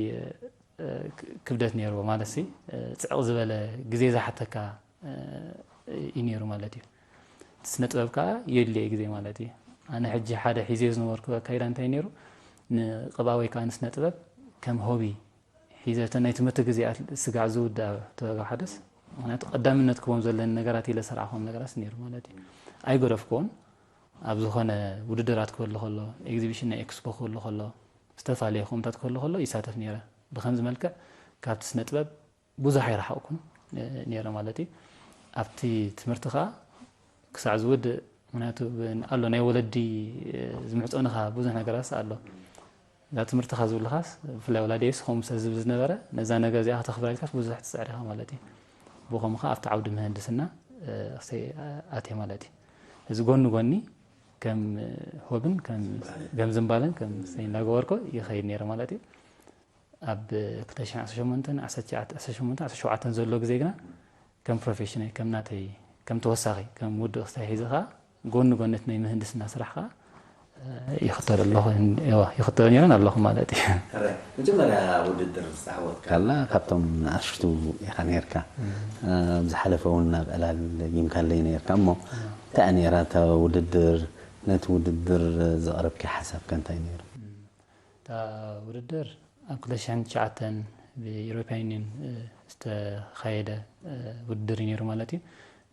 ክብደት ነይርዎ ማለት ሲ ፅዕቕ ዝበለ ግዜ ዝሓተካ እዩ ነይሩ ማለት እዩ። ስነ ጥበብ ከዓ የድልየ ግዜ ማለት እዩ። ኣነ ሕጂ ሓደ ሒዘዮ ዝነበርኩ ኣካይዳ እንታይ ነይሩ ንቅብኣ ወይ ከዓ ንስነ ጥበብ ከም ሆቢ ሒዘ እተን ናይ ትምህርቲ ግዜያት ስጋዕ ዝውዳ ተበጋ ሓደስ ምክንያቱ ቀዳምነት ክቦም ዘለኒ ነገራት ኢለ ዝሰርዓኹም ነገራት ነይሩ ማለት እዩ። ኣይገደፍኩዎን ኣብ ዝኾነ ውድድራት ክህሉ ከሎ ኤግዚቢሽን ናይ ኤክስፖ ክህሉ ከሎ ዝተፈላለየ ከምታት ክህሉ ከሎ ይሳተፍ ነይረ። ብከምዚ መልክዕ ካብቲ ስነ ጥበብ ብዙሕ ኣይረሓቕኩን ነይረ ማለት እዩ። ኣብቲ ትምህርቲ ከዓ ክሳዕ ዝውድእ ምክንያቱ ኣሎ ናይ ወለዲ ዝምሕፀኑኻ ብዙሕ ነገራት ኣሎ እዛ ትምህርትኻ ዝብልኻስ ብፍላይ ወላዲየስ ከምኡ ስለ ዝብል ዝነበረ ነዛ ነገር እዚኣ ከተኽብራ ኢልካስ ብዙሕ ትፅዕር ኢኻ ማለት እዩ። ብኸምኡ ከዓ ኣብቲ ዓውዲ ምህንድስና ክሰይ ኣትየ ማለት እዩ። እዚ ጎኒ ጎኒ ከም ሆብን ከም ዝምባለን ከም ሰይ እንዳገበርኮ ይኸይድ ነይረ ማለት እዩ። ኣብ ክልተ ሽሕን ዓሰርተ ሸሞንተን ዓሰርተ ሸሞንተን ዓሰርተ ሸውዓተን ዘሎ ግዜ ግና ከም ፕሮፌሽነይ ከም ናተይ ከም ተወሳኺ ከም ውድእ ክስታይ ሒዘ ከዓ ጎኒ ጎኒ እቲ ናይ ምህንድስና ስራሕ ከዓ ይኽተሎ ኣለኹ ይኽተሎ ነይረን ኣለኹ ማለት እዩ። ሕራይ መጀመርያ ውድድር ዝተዓወትካላ ካብቶም ንኣሽቱ ኢኻ ነርካ። ዝሓለፈ እውን ናብ ዕላል ይምካለይ ነርካ እሞ እንታይ ነራ እታ ውድድር ነቲ ውድድር ዘቕረብኪ ሓሳብካ እንታይ ነይሩ? እታ ውድድር ኣብ ክልተ ሽሕን ትሽዓተን ብኢሮፓያን ዩኒየን ዝተኻየደ ውድድር እዩ ነይሩ ማለት እዩ።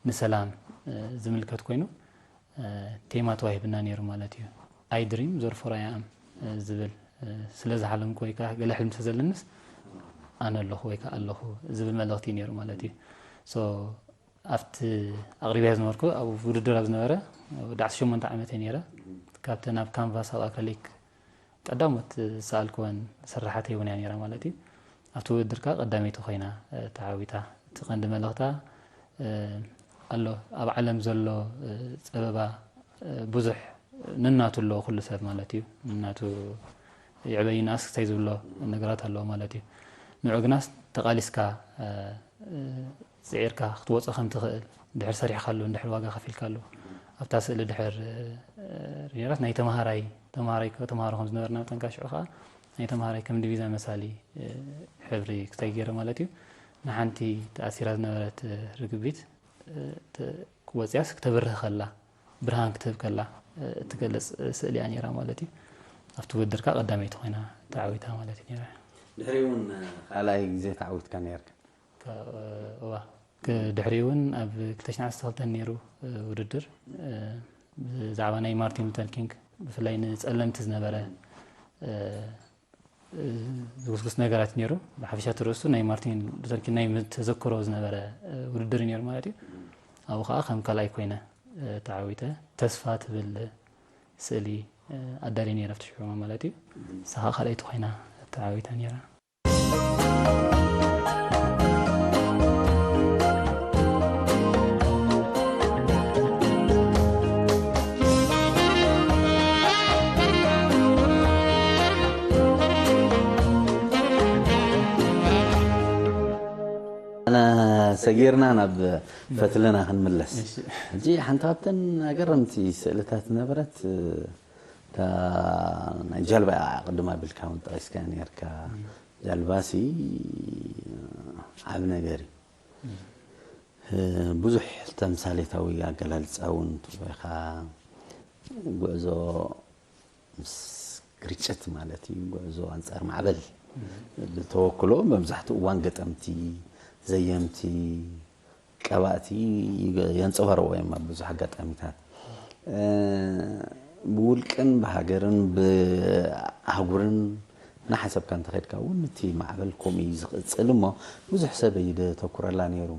ንሰላም ዝምልከት ኮይኑ ቴማ ተዋሂብና ነይሩ ማለት እዩ። ኣይ ድሪም ዞር ፎር ኣይ ኣም ዝብል ስለ ዝሓለምኩ ወይ ከዓ ገለ ሕልሚ ተዘለንስ ኣነ ኣለኹ ወይ ከዓ ኣለኹ ዝብል መልእኽቲ እዩ ነይሩ ማለት እዩ። ኣብቲ ኣቕሪብያ ዝነበርኩ ኣብ ውድድር ኣብ ዝነበረ ወዲ ዓሰርተ ሸሞንተ ዓመት እየ ነይረ። ካብተን ኣብ ካንቫስ ኣብ ኣክሪሊክ ቀዳሞት ዝሰኣልክወን ስራሓት እውን እያ ነይራ ማለት እዩ። ኣብቲ ውድድር ከዓ ቀዳመይቲ ኮይና ተዓዊታ። እቲ ቀንዲ መልእኽታ ኣሎ ኣብ ዓለም ዘሎ ፀበባ ብዙሕ ንናቱ ኣለዎ ኩሉ ሰብ ማለት እዩ። ንናቱ ይዕበይ ይንኣስ ክሳይ ዝብሎ ነገራት ኣለዎ ማለት እዩ። ንዑ ግናስ ተቓሊስካ ፅዒርካ ክትወፆ ከም ትኽእል ድሕር ሰሪሕካሉ እንድሕር ዋጋ ከፊልካሉ ኣብታ ስእሊ ድሕር ሪናስ ናይ ተምሃራይ ተምሃራይ ተምሃሮ ከም ዝነበርና መጠንካ ሽዑ ከዓ ናይ ተምሃራይ ከም ዲቪዛ መሳሊ ሕብሪ ክታይ ገይረ ማለት እዩ ንሓንቲ ተኣሲራ ዝነበረት ርግቢት ወፅያስ ክተብርህ ከላ ብርሃን ክትህብ ከላ እትገልፅ ስእሊ እያ ነይራ ማለት እዩ ኣብቲ ውድድር ከዓ ቀዳመይቲ ኮይና ተዓዊታ ማለት እዩ ነይራ ድሕሪኡ እውን ካልኣይ ግዜ ተዓዊትካ ነርካ እዋ ድሕሪ እውን ኣብ ክልተ ሽሕን ዓሰርተ ክልተን ነይሩ ውድድር ብዛዕባ ናይ ማርቲን ሉተር ኪንግ ብፍላይ ንፀለምቲ ዝነበረ ዝውስውስ ነገራት ነይሩ ብሓፈሻ ትርእሱ ናይ ማርቲን ሉተር ኪንግ ናይ ተዘክሮ ዝነበረ ውድድር ነይሩ ማለት እዩ ኣብኡ ከዓ ከም ካልኣይ ኮይነ ተዓዊተ ተስፋ ትብል ስእሊ ኣዳሊ ነይረ ኣብቲ ሽዑ ማለት እዩ ንሳ ከዓ ካልኣይቲ ኮይና ተዓዊታ ነይራ ሰጊርና ናብ ፈትልና ክንምለስ ሕጂ ሓንቲ ካብተን ኣገረምቲ ስእልታት ነበረት ናይ ጃልባ ቅድማ ቢልካ እውን ጠቂስካ ነርካ ጃልባሲ ዓብ ነገር እዩ ብዙሕ ተምሳሌታዊ ኣገላልፃ እውን ትቦይካ ጉዕዞ ምስ ግርጭት ማለት እዩ ጉዕዞ ኣንፃር ማዕበል ብተወክሎ መብዛሕትኡ እዋን ገጠምቲ ዘየምቲ ቀባእቲ የንፀባርቆ እዮም ኣብ ብዙሕ ኣጋጣሚታት ብውልቅን ብሃገርን ብኣህጉርን እናሓሰብካ እንተኸድካ እውን እቲ ማዕበል ከምኡ እዩ ዝቕፅል እሞ ብዙሕ ሰብ እዩ ዘተኩረላ ነይሩ።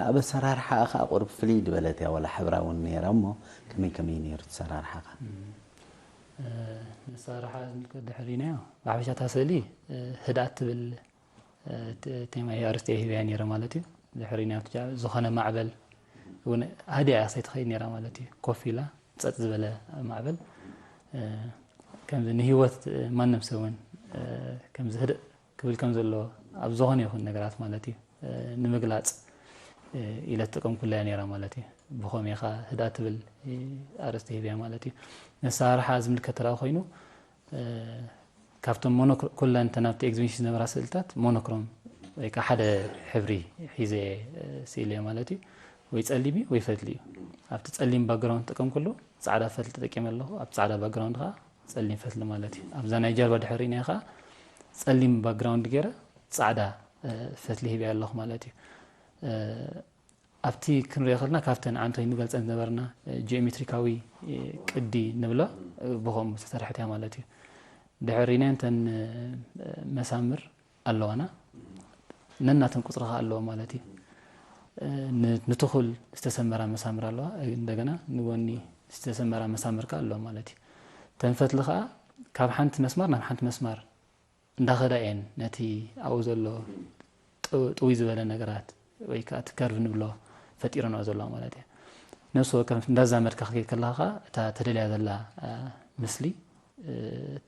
ኣብ ኣሰራርሓ ከዓ ቁርብ ፍልይ ዝበለት እያ፣ ዋላ ሕብራ እውን ነይራ እሞ ከመይ ከመይ ነይሩ ኣሰራርሓኻ? መሳርሓ ዝምልከት ድሕሪናዮ ብሓፈሻ እታ ስእሊ ህድኣት ትብል ቴማ ኣርስቲ ሂብያ ነይረ ማለት እዩ። ድሕሪናዮ ዝኾነ ማዕበል እውን ሃዲያ እያ ሰይትኸይድ ነይራ ማለት እዩ። ኮፍ ኢላ ጸጥ ዝበለ ማዕበል ከምዚ ንህይወት ማንም ሰብ እውን ከምዚ ህድእ ክብል ከም ዘለዎ ኣብ ዝኾነ ይኹን ነገራት ማለት እዩ ንምግላፅ ኢለ ተጠቀምኩላ እያ ነይራ ማለት እዩ። ብኸመይ ኢኻ ህድኣ ትብል ኣርእስቲ ሂብያ ማለት እዩ። ነሳርሓ ዝምልከት ተራ ኮይኑ ካብቶም ሞኖክሮም ኩለን ተን ኣብቲ ኤግዚቢሽን ዝነበራ ስእልታት ሞኖክሮም ወይ ከዓ ሓደ ሕብሪ ሒዘ ስኢለ ማለት እዩ። ወይ ፀሊም እዩ ወይ ፈትሊ እዩ። ኣብቲ ፀሊም ባክግራውንድ ተጠቀምኩሉ ፃዕዳ ፈትሊ ተጠቂመ ኣለኹ። ኣብ ፃዕዳ ባክግራውንድ ከዓ ፀሊም ፈትሊ ማለት እዩ። ኣብዛ ናይ ጀርባ ድሕሪ ናይ ከዓ ፀሊም ባክግራውንድ ገይረ ፃዕዳ ፈትሊ ሂበያ ኣለኹ ማለት እዩ። ኣብቲ ክንሪኦ ከለና ካብተን ዓንቶይ ንገልፀን ዝነበርና ጂኦሜትሪካዊ ቅዲ ንብሎ ብኸምኡ ዝተሰርሐት እያ ማለት እዩ። ድሕሪ ናይ እንተን መሳምር ኣለዋና ነናተን ቁፅሪ ከዓ ኣለዎ ማለት እዩ። ንትኹል ዝተሰመራ መሳምር ኣለዋ፣ እንደገና ንጎኒ ዝተሰመራ መሳምር ከዓ ኣለዋ ማለት እዩ። ተንፈትሊ ከዓ ካብ ሓንቲ መስማር ናብ ሓንቲ መስማር እንዳኸዳ እየን ነቲ ኣብኡ ዘሎ ጥውይ ዝበለ ነገራት ወይ ከዓ እቲ ከርቭ ንብሎ ፈጢረንኦ ዘለዋ ማለት እየ። ነፍሲ ወከፍ እንዳዛመድካ ክትከይድ ከለካ ከዓ እታ ተደልያ ዘላ ምስሊ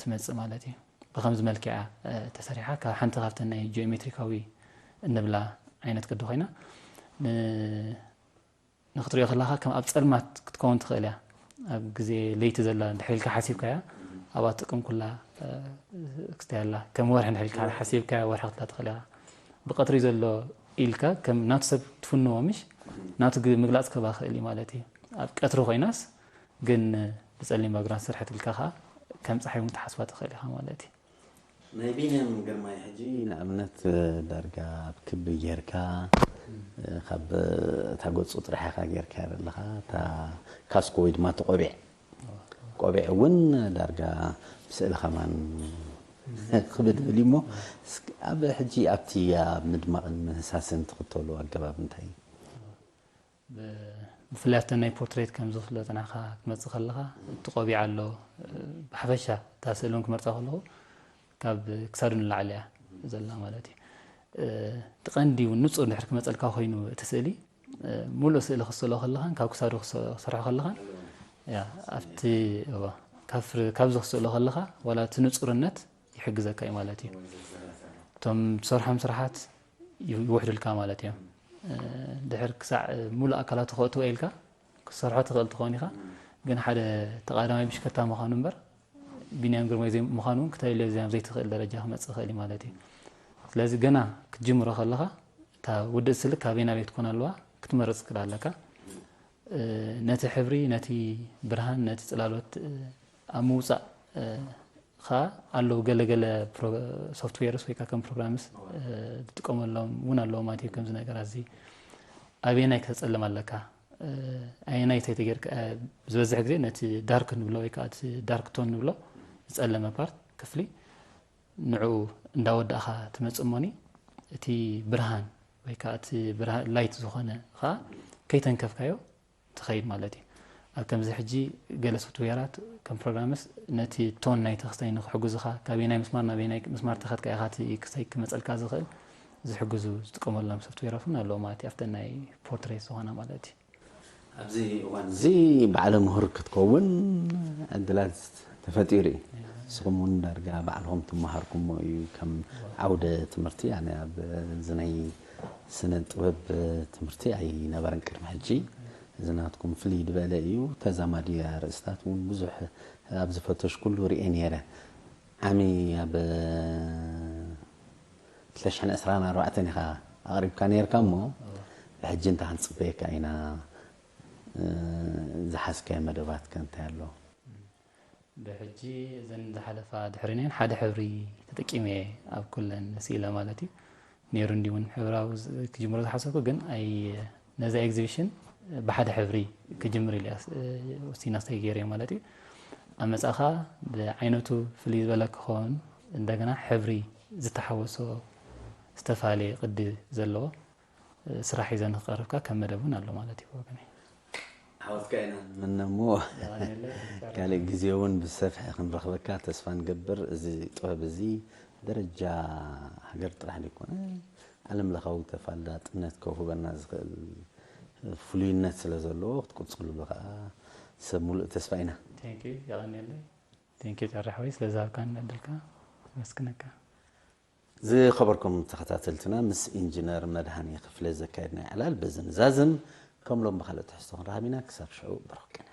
ትመፅእ ማለት እዩ። ብከምዚ መልክዕ እያ ተሰሪሓ። ካብ ሓንቲ ካብተን ናይ ጂኦሜትሪካዊ እንብላ ዓይነት ቅዲ ኮይና ንክትሪኦ ከለካ ከም ኣብ ፀልማት ክትከውን ትኽእል እያ። ኣብ ግዜ ለይቲ ዘላ ድሕሪ ኢልካ ሓሲብካያ ኣብኣ ትጥቅም ኩላ ክስታይ ኣላ። ከም ወርሒ ድሕሪ ኢልካ ሓሲብካያ ወርሒ ክትላ ትኽእል እያ። ብቀትሪ ዘሎ ኢልካ ከም ናቱ ሰብ ትፍንዎ ምሽ ናቱ ምግላፅ ከባ ክእል እዩ ማለት እዩ። ኣብ ቀትሪ ኮይናስ ግን ብፀሊም ባግራን ስርሐት ኢልካ ከዓ ከም ፀሓይ እውን ትሓስባ ትኽእል ኢኻ ማለት እዩ። ናይ ቢንያም ግርማይ ሕጂ ንኣብነት ዳርጋ ኣብ ክቢ ጌርካ ካብ እታ ገፁ ጥራሕ ኢኻ ጌርካ ዘለኻ እታ ካስኮ ወይ ድማ እቲ ቆቢዕ ቆቢዕ እውን ዳርጋ ስእሊ ከማን ክብድ ብል እሞ ኣብ ሕጂ ኣብቲ ኣብ ምድማቕን ምህሳስን ትኽተሉ ኣገባብ እንታይ? ብፍላይ ኣብተን ናይ ፖርትሬት ከም ዝፍለጥ ንዓኻ ክትመፅእ ከለኻ እቲ ቆቢዕ ኣሎ። ብሓፈሻ እታ ስእሊ እውን ክመርፃ ከለኹ ካብ ክሳዱ ንላዕሊ እያ ዘላ ማለት እዩ። እቲ ቀንዲ እውን ንፁር ድሕር ክመፀልካ ኮይኑ እቲ ስእሊ ሙሉእ ስእሊ ክስእሎ ከለኻን ካብ ክሳዱ ክሰርሖ ከለኻን ኣብቲ ካብዚ ክስእሎ ከለኻ ዋላ እቲ ንፁርነት ይሕግዘካ እዩ ማለት እዩ። እቶም ትሰርሖም ስራሓት ይውሕዱልካ ማለት እዮም። ድሕር ክሳዕ ሙሉእ ኣካላቱ ከእትዎ ኢልካ ክትሰርሖ ትኽእል ትኸውን ኢኻ። ግን ሓደ ተቓዳማይ ብሽከታ ምዃኑ እምበር ቢንያም ግርማይ ምዃኑ እውን ክተልዮ ዘይትኽእል ደረጃ ክመፅእ ይኽእል እዩ ማለት እዩ። ስለዚ ገና ክትጅምሮ ከለኻ እታ ውድእቲ ስእሊ ካበይ ናበይ ክትኮን ኣለዋ ክትመርፅ ክዳ ኣለካ። ነቲ ሕብሪ፣ ነቲ ብርሃን፣ ነቲ ፅላሎት ኣብ ምውፃእ ከዓ ኣለዉ ገለገለ ሶፍትዌርስ ወይ ከዓ ከም ፕሮግራምስ ዝጥቀመሎም እውን ኣለዎ ማለት እዩ። ከምዚ ነገራት እዚ ኣበየናይ ከተፀልም ኣለካ ኣየናይ ተይተጌርካ ዝበዝሕ ግዜ ነቲ ዳርክ ንብሎ ወይ ከዓ እቲ ዳርክ ቶን ንብሎ ዝፀለመ ፓርት ክፍሊ ንዕኡ እንዳወዳእኻ ትመፅእ እሞኒ እቲ ብርሃን ወይ ከዓ እቲ ላይት ዝኾነ ከዓ ከይተንከፍካዮ ትኸይድ ማለት እዩ። ኣብ ከምዚ ሕጂ ገለ ሶፍትዌራት ከም ፕሮግራምስ ነቲ ቶን ናይ ተክስታይ ንክሕግዙኻ ካበየናይ ምስማር ናበየናይ ምስማር ተኸድካ ኢኻ እቲ ክስታይ ክመፀልካ ዝኽእል ዝሕግዙ ዝጥቀመሎም ሶፍትዌራት እውን ኣለዎ ማለት እዩ ኣብተን ናይ ፖርትሬት ዝኾና ማለት እዩ። ኣብዚ እዋን እዚ በዓለ ምሁር ክትከውን ዕድላት ተፈጢሩ እዩ። ንስኹም እውን ዳርጋ ባዕልኹም ትመሃርኩሞ እዩ። ከም ዓውደ ትምህርቲ ኣነ ኣብዚ ናይ ስነ ጥበብ ትምህርቲ ኣይነበረን ቅድሚ ሕጂ። እዚ ናትኩም ፍልይ ዝበለ እዩ። ተዛማዲ ኣርእስታት እውን ብዙሕ ኣብ ዝፈተሽኩሉ ርእየ ነይረ። ዓሚ ኣብ ክልተ ሽሕን ዕስራን ኣርባዕተን ኢኻ ኣቕሪብካ ነይርካ እሞ ብሕጂ እንታይ ክንፅበየካ ኢና? ዝሓዝካዮ መደባት ከ እንታይ ኣሎ? ብሕጂ እዘን ዝሓለፋ ድሕሪ ናይ ሓደ ሕብሪ ተጠቂመ ኣብ ኩለን ስኢለ ማለት እዩ። ነይሩ እንዲውን ሕብራዊ ክጅምሮ ዝሓሰብኩ ግን ኣይ ነዚ ኤግዚቢሽን ብሓደ ሕብሪ ክጅምር ኢለ ወሲና ስታይ ገይረ ማለት እዩ። ኣመጻኻ ብዓይነቱ ፍልይ ዝበለ ክኸውን፣ እንደገና ሕብሪ ዝተሓወሶ ዝተፈላለየ ቅዲ ዘለዎ ስራሕ ሒዘ ንክቐርብካ ከም መደብ እውን ኣሎ ማለት እዩ ብወገነይ። ሓወትካ ኢና ንምነ እሞ ካልእ ግዜ እውን ብሰፍሒ ክንረኽበካ ተስፋ ንገብር። እዚ ጥበብ እዚ ደረጃ ሃገር ጥራሕ ዘይኮነ ዓለም ለኻዊ ተፋላጥነት ከውህበና ዝኽእል ፍሉይነት ስለ ዘለዎ ክትቅፅልሉ ከዓ ሰብ ሙሉእ ተስፋ ኢና። የቐንየለይ። ቴንኪዩ ጨሪ ሓወይ ስለ ዝሃብካኒ ዕድልካ መስክነካ። ዝኸበርኩም ተኸታተልትና ምስ ኢንጂነር መድሃኔ ክፍለ ዘካየድናዮ ዕላል በዚ ንዛዝም። ከም ሎም ብኻልእ ትሕዝቶ ክንረኸብ ኢና። ክሳብ ሽዑ ብሩኽ ቅነ።